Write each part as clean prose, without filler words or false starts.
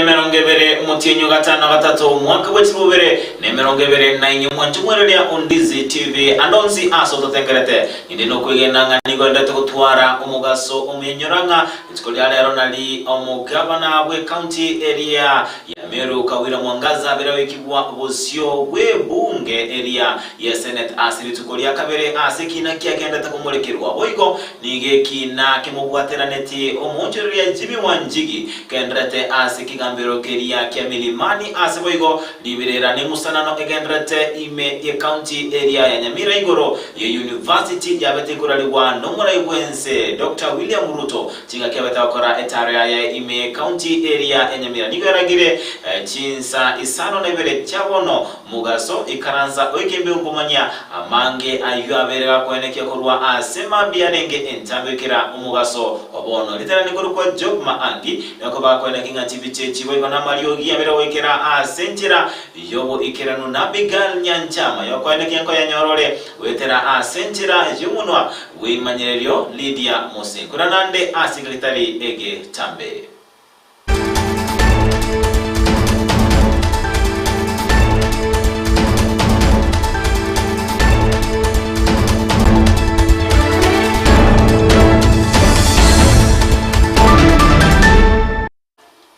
emerongo ebere omotienyi o gatano na gatato omwaka bwe chilifu bibere na emerongo ebere na inye omwancho mwereria o Ndizi TV ande onsi ase ototengerete. Ninde nokwegena ng'a nigo endete gotwara omogaso omuya nyora ng'a rituko ria rero nari omogavana bw'ecounty eria ya Meru Kawira Mwangaza abere goikigwa bosio bw'ebunge eria ye Senate ase rituko ria kabere ase ekina kiagendete komorekerwa. Boigo nigo ekina kemobwateraneti omoonchoreria Jimmy Wanjigi kenderete ase ekegambero keria kia Milimani ase boigo riberera neng'usanano egenderete ime y'ecounty eria ya Nyamira igoro ye University yabete korarigwa nomorai bwense Doctor William Ruto chingaki abete gokora etaro yaye ime y'ecounty eria ya Nyamira nigo eragire chinsa isano na ibere chia bono Mogaso, ikaransa oike mbe nkomanyia amange ayio abeere gakoenekia korwa ase mambia arenge entambe kera omogaso o bono. Ritang'ani korokwa Job Maangi, nigo bakoenekia ng'a chibicha echi boigo namariogi abeere goikera ase enchera y'oboikeranu na Abigail Nyanchama yokoenekia nkoyanyora ore goetera ase enchera y'omonwa bw'eimanyererio Lydia Mose. Nkoirana nde ase egetari egetambe.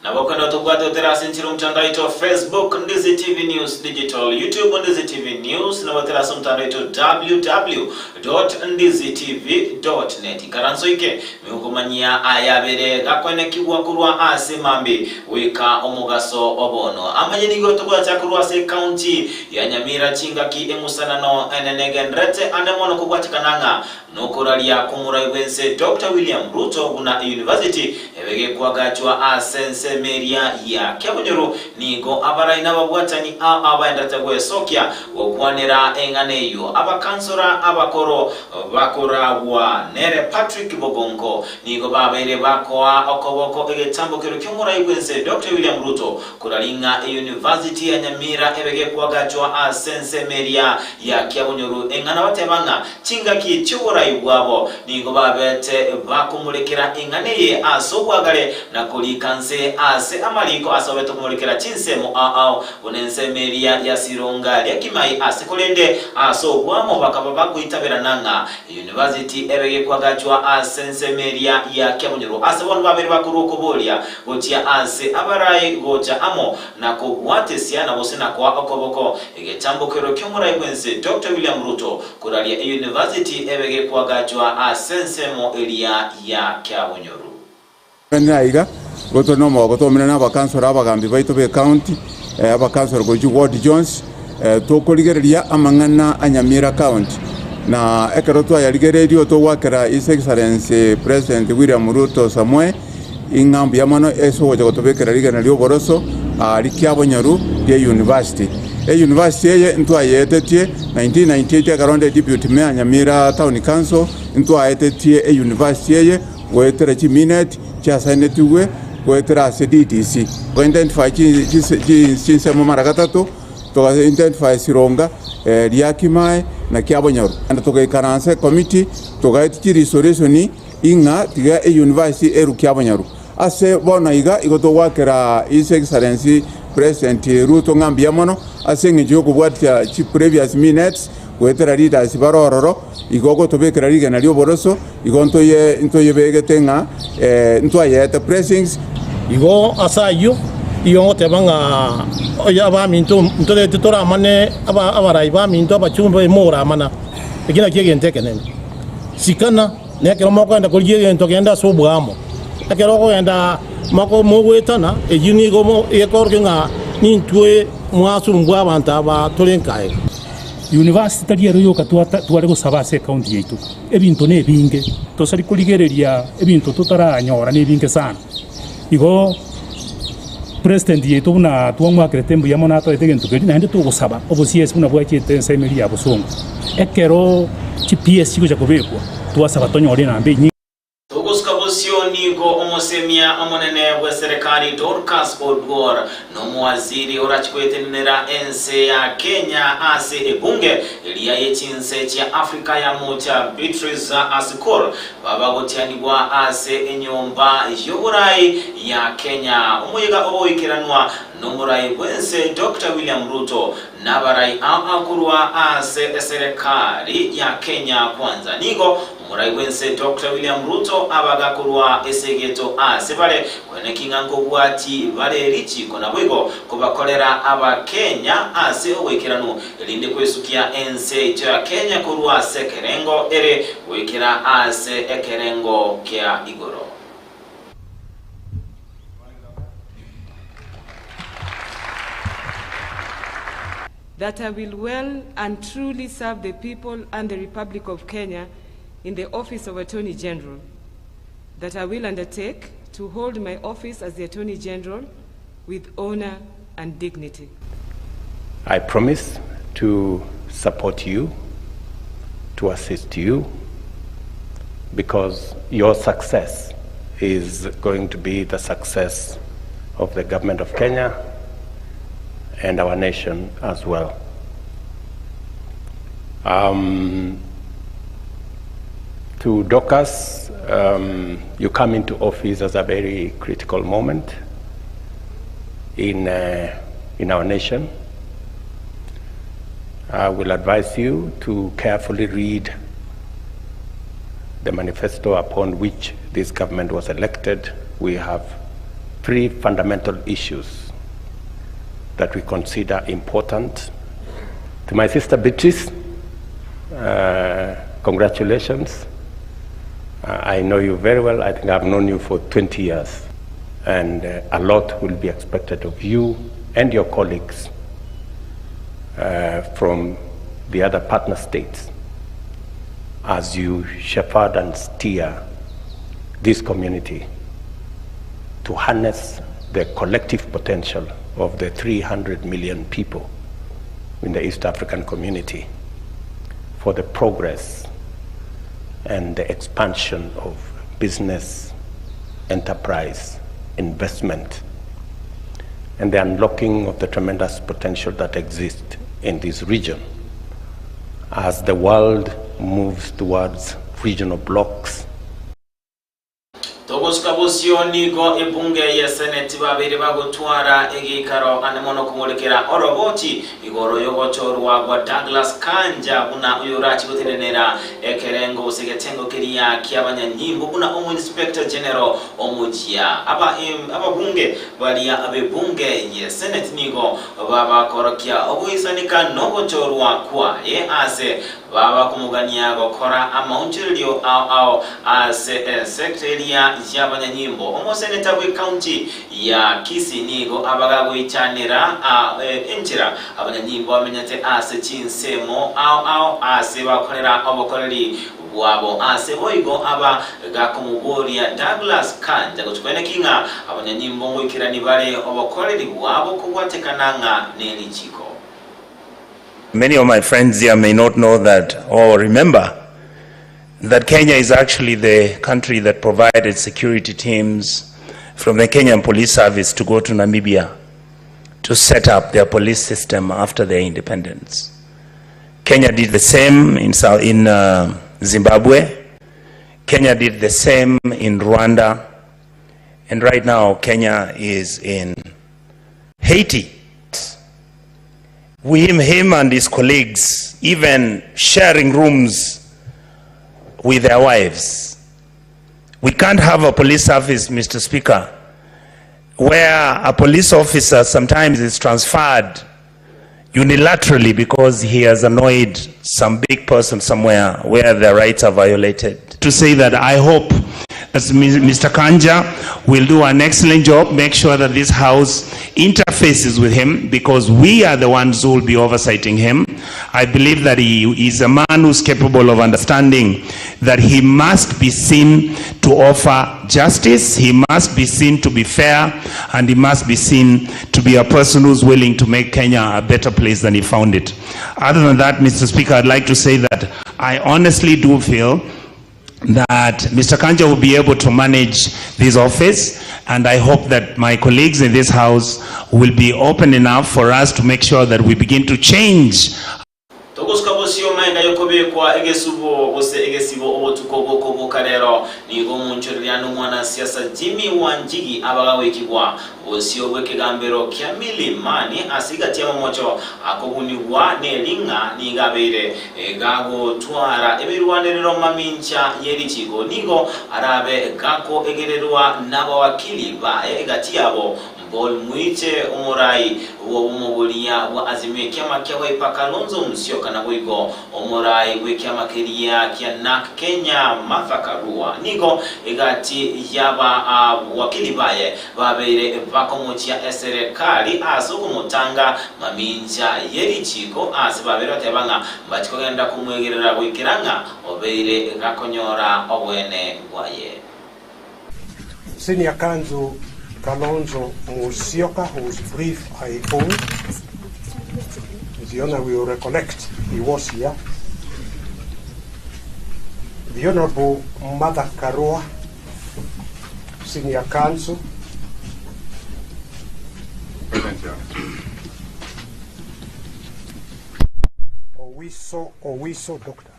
Nabo kende tobwate otere ase enchera omotandao oito wa Facebook Ndizi TV News Digital, YouTube Ndizi TV News, nabo otere ase omotandao oito www.ndizitv.net. Ikaranso ike Nigokomanyia ayabere gakoenekigwa korwa ase mambia goika omogaso o bono. Amanye nigo togocha korwa ase ecounty ya Nyamira chingaki eng'usanano enene egendererete ande mono kobwatekana ng'a nokoraria kw'omorai bw'ense Doctor William Ruto buna eyunivasiti ebe gekoagachwa ase ensemo eria ya Kiabonyoru nigo abarai nababwatani ao abaenderete gwesokia gokwanera eng'ana eyio abakansora abakoro Bakoragwa nere Patrick Bogonko nigo babeire bakoa okoboko egetambokero ki'omorai bw'ense Doctor William Ruto koraring'a eyunivasiti ya Nyamira ebe gekoagachwa ase ensemo eria ya Kiabonyoru eng'ana bateba ng'a chingaki chi'oborai bwabo nigo babete bakomorekera eng'ana eye ase obwagare na korika nse ase amariko ase babete komorekera chinsemo ao ao Buna ensemo eria ya Sironga Riakimai ase korende ase obwamo bakaba bagoitaberana ng'a eyunivasiti ebe gekoagachwa ase ensemo eria ya Kiabonyoru ase bono babere bakorwa okoboria gochia ase abarai gocha amo na kobwatesia na gose na koa okoboko egetambokero ki'omorai bw'ense Doctor William Ruto koraria eyunivasiti ebe gekoagachwa ase ensemo eria ya Kiabonyoru. Naende aiga, igo tore nomogoko twaumerane na abakansoro abagambi baito b'ecounty, abakansoro korwa chiward chionsi, tokorigereria amang'ana a Nyamira county. Na ekero twayarigereirie togoakera His Excellency President William Ruto Samoei ing'a mbuya mono ase ogocha gotobekera rigena ri'oboroso aa rikiabonyoru rie university. Euniversity eye ntwayeetetie 1998 ekero nde deputy mayor Nyamira town council, ntwaetetie euniversity eye. Goetera chimineti chiasanetigwe goetera ase DDC. Toga identify chinsemo mara gatato, toga identify Sironga, Riakimae na Kiabonyoru. Naende togaikaransa ecommittee togaetia chiresolutioni ing'a tiga euniversity erwe Kiabonyoru. Ase bono iga igo togoakera His Excellency President Ruto ng'a mbuya mono ase eng'encho yokobwatia chiprevious minutes goetera leaders bare ororo, igo ogotobekera rigena ri'oboroso, igo ntoye ntoyebegete ng'a ntwayeete pressings. Igo ase ayio igo ngoteba ng'a oyo abaminto ntoreti toramane aba abarai baminto abachumbe moramana, eki nakio egento ekenene. Sikana, na ekero mokogenda korigia egento genda ase oboamo. Ekero okogenda moko mogoetana, eyio nigo mo ekorokia ng'a nintwe mwasumbua abanto aba tore nkaega. University tari ero yoka tware gosaba ase ecounty yaito, ebinto nebinge, tosari korigereria ebinto totaranyora nebinge sana. Igo president yaito buna twamwakerete mbuya mono atoete egento keria naende togosaba obosiesi buna bwachete ensemo eria ya bosongo, ekero chi PS chigocha kobekwa, twasaba tonyore enamba enyinge. Togosuka bosio nigo omosike. Omosemia omonene bw'eserekari Dorcas Oduor nomowaziri orachi gwetenenera ense ya Kenya ase ebunge eria ye chinse chia Africa ya Mocha Beatrice Asikor babagotianigwa ase enyomba y'oborai ya Kenya. Omoyega ogoikeranwa nomorai bwense Doctor William Ruto nabarai ao ao korwa ase eserekari ya Kenya Kwanza. Nigo Omorai bw'ense Doctor William Ruto abaga korwa esegeto aase bare koeneki ng'a nkobwati bare richiko naboigo kobakorera Abakenya ase oboikeranu erinde kwesukia ense yaito ya Kenya korwa ase ekerengo ere goikera ase ekerengo kia igoro. That I will well and truly serve the people and the Republic of Kenya in the office of Attorney General. That I will undertake to hold my office as the Attorney General with honor and dignity. I promise to support you, to assist you, because your success is going to be the success of the government of Kenya and our nation as well. Um, to Dorcas, um, you come into office as a very critical moment in, uh, in our nation. I will advise you to carefully read the manifesto upon which this government was elected. We have three fundamental issues that we consider important. To my sister Beatrice, uh, congratulations. Uh, I know you very well. I think I've known you for 20 years. And uh, a lot will be expected of you and your colleagues uh, from the other partner states as you shepherd and steer this community to harness the collective potential of the 300 million people in the East African community for the progress and the expansion of business, enterprise, investment, and the unlocking of the tremendous potential that exists in this region. As the world moves towards regional blocks, Togosuka bosio nigo ebunge y'eseneti babeire bagotwara egeikaro ande mono komorekera oroboti igoro y'ogochorwa gwa Douglas Kanja buna oyorachie gotenenera ekerengo gose egetengo keria ki'abanyanyimbo buna omoinspector general omochia. Aba ababunge baria b'ebunge y'eseneti nigo babakorokia ogoisanika nogochorwa kwaye ase Babakomogania gokora amaonchorerio ao ao ase esecta eria y'abanyanyimbo. Omoseneta bw'ecounty ya Kisii nigo abagagoichanera enchera abanyanyimbo bamenyete ase chinsemo ao ao ase bakorera obokoreri bwabo. Ase boigo aba gakomoboria Douglas Kanja gochia ng'a abanyanyimbo ngoikerani bare obokoreri bwabo kobwatekana ng'a nerichiko. Many of my friends here may not know that or remember that Kenya is actually the country that provided security teams from the Kenyan Police Service to go to Namibia to set up their police system after their independence. Kenya did the same in, South, in uh, Zimbabwe. Kenya did the same in Rwanda. And right now, Kenya is in Haiti. We, him and his colleagues, even sharing rooms with their wives. We can't have a police service, Mr. Speaker, where a police officer sometimes is transferred unilaterally because he has annoyed some big person somewhere where their rights are violated. To say that I hope that Mr. Kanja will do an excellent job, make sure that this house interfaces with him because we are the ones who will be oversighting him. I believe that he is a man who's capable of understanding that he must be seen to offer justice, he must be seen to be fair, and he must be seen to be a person who's willing to make Kenya a better place than he found it. Other than that, Mr. Speaker, I'd like to say that I honestly do feel that Mr. Kanja will be able to manage this office, and I hope that my colleagues in this house will be open enough for us to make sure that we begin to change. Togosuka bosio maega y'okobekwa egesubo gose egesibo obotuko bw'okoboka rero, nigo omonchoreria na omwanasiasa Jimmy Wanjigi abagagoikigwa Bosio bw'ekegambero kia Milimani ase egati y'amamocho akobunigwa ne ring'a nigo abeire gagotwara emerwanerero mamincha ye richiiko, nigo arabe gakoegererwa nabawakili baye egati yabo Paul Muiche, omorai bw'obomo boria bwa Azimio ekiama kia Wiper Kalonzo Musyoka naboigo omorai bw'ekiama keria kia Narc Kenya Martha Karua nigo egati y'abawakili baye Babeire bakomochia eserekari ase okomotanga mamincha ye richiiko, ase babeire bateba ng'a mbachie kogenda komwegerera goikera ng'a obeire gakonyora obwene bwaye. Senior Counsel Kalonzo Musyoka, whose brief I own, the Honour will recollect he was here, the Honourable Martha Karua, Senior Counsel. Owiso, Owiso, Doctor.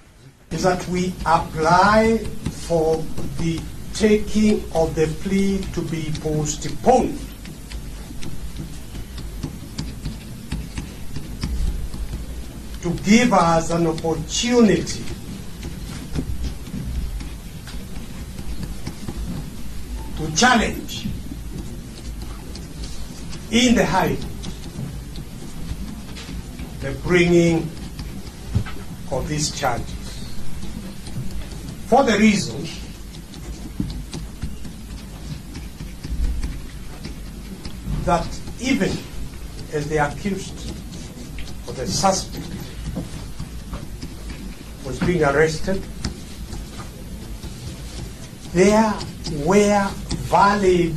Is that we apply for the taking of the plea to be postponed. To give us an opportunity to challenge in the High Court the bringing of these charges for the reason that even as the accused or the suspect was being arrested, there were valid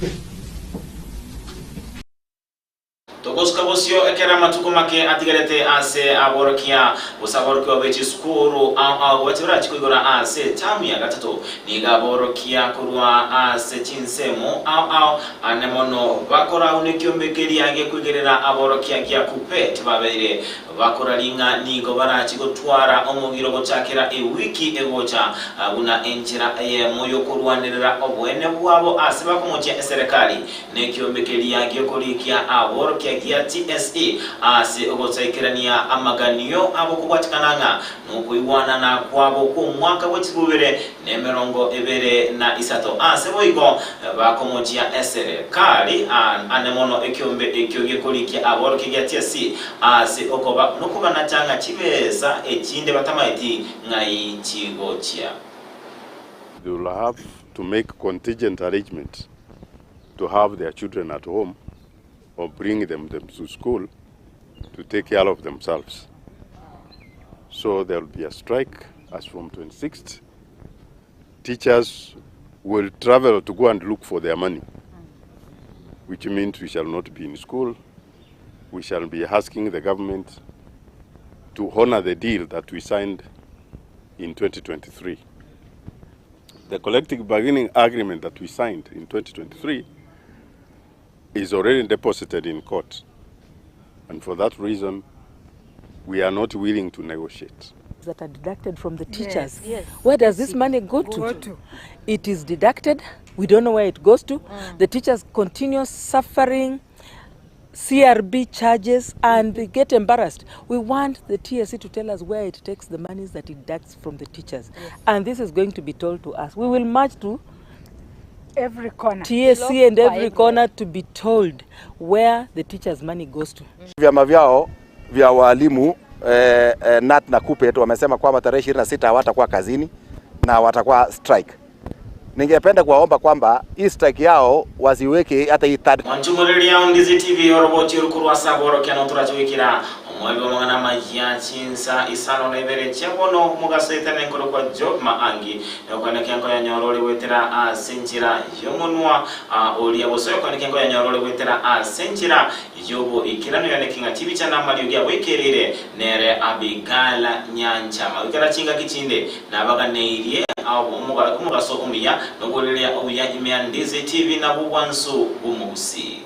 Togosuka bosio ekero amatuko make atigarete ase aborokia, gose aborokigwa be chisukuru ao ao bache barachie koigora ase etamu ya gatato. Nigo aborokia korwa ase chinsemo ao ao ane mono bakorauna ekiombe keria gekoigerera aborokia gia Kuppet babeire Bakora ring'a nigo barache gotwara omogiro gochakera ewiki egocha, buna enchera eyemo y'okorwanerera oboene bwabo ase bakomochia eserekari, nekiombe keria gi'okorikia aborokia gia TSC ase ogosaikerania amaganio abo kobwatikana ng'a nokoigwanana kwabo kw'omwaka bwe chibubere ne 23 ase boigo bakomochia eserekari ane mono ekiombe ekio gekorikia aborokia gia TSC ase okoba nokobanacha ng'a chibesa echinde batamaeti ng'ai chigochia. They will have to make contingent arrangements to have their children at home or bring them them to school to take care of themselves. So there will be a strike as from 26th. Teachers will travel to go and look for their money, which means we shall not be in school. We shall be asking the government to honor the deal that we signed in 2023. The collective bargaining agreement that we signed in 2023 is already deposited in court. And for that reason, we are not willing to negotiate. That are deducted from the teachers. Yes, yes. Where does this money go to? Go to? It is deducted. We don't know where it goes to. The teachers continue suffering CRB charges and they get embarrassed. We want the TSC to tell us where it takes the monies that it deducts from the teachers. Yes. And this is going to be told to us. We will march to every corner. TSC and every corner to be told where the teachers money goes to. Vyama vyao vya walimu eh, eh, KNUT na KUPPET wamesema kwamba tarehe 26 hawatakuwa kazini na watakuwa strike. Ningependa kuwaomba kwamba hii strike yao wasiweke hata hii third Mwanchumoriria Ondizi TV oroboti orukorwa ase aborokia notorache goikera. Omweri bw'amang'ana amayia chinsa isano na ibere chia bono omogaso etene nkorokwa Job Maangi, nokwaneka nkoyanyora ore goetera ase enchera y'omonwa oria, gose okwaneka nkoyanyora ore goetera ase enchera y'oboikeranu, yaneki ng'a chibicha na amariogi agoikereire nere Abigail Nyanchama. Goikera chingaki chinde nabaganeirie omogaso omuya noboreria obuya ime ya Ndizi TV nabwo bwansu bw'omogusii.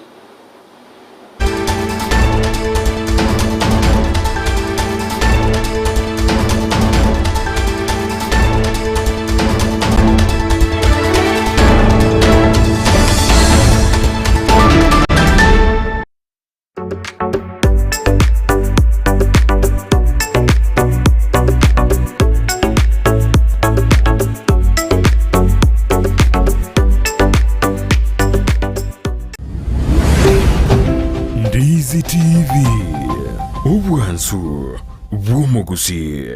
Ndizi TV, obwansu bw'omogusii.